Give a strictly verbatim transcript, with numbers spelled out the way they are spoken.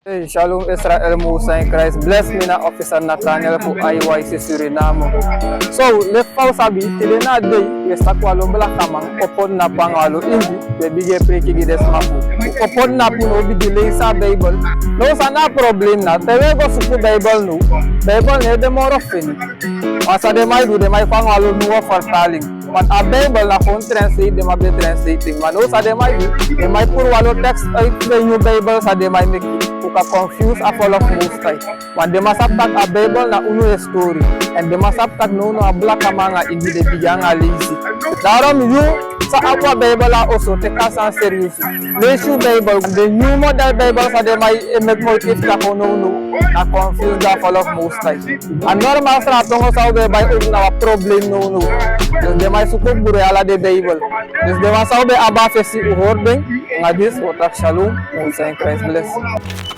Hey, shalom Israel, Most High in Christ bless. Mi na officer Nathaniel fu I Y C Suriname. So, leki fa un sabi, tide na a dei, wi e staki wan lo blakaman opo napu anga wan lo ingi, wi e bigin e preiki gi den sma fu un opo napu now, bigin leisi a Bijbel. Now san na a problem na, te wi e go suku Bijbel now, Bijbel no e de moro feni. Ma san den man e du, den man e kon anga wan lo nyun vertaling. Want a Bijbel na gewoon translate, den man ben translate en. Ma now san den man e du, den man e puru wan lo tekst uit den nyun Bijbel san den man e meki, un kan confuse a volk fu Most High. Want den man sabi taki a Bijbel na unu historie. En den man sabi taki now, now a blakaman anga ingi den bigin anga leisi. Daarom yu san abi wan Bijbel na oso, teki a sani serious. Leisi yu Bijbel, den nyun model Bijbel san den man e meki moiti fu taki now, now a confuse a volk fu Most High. A normal sratongo san un ben e bai, ook na wan problem now, now. Dus den man e suku bun ala den Bijbel. Dus den man san un ben abi a fesi, un hori den. Anga disi un o taki shalom, Most High in Christ bless.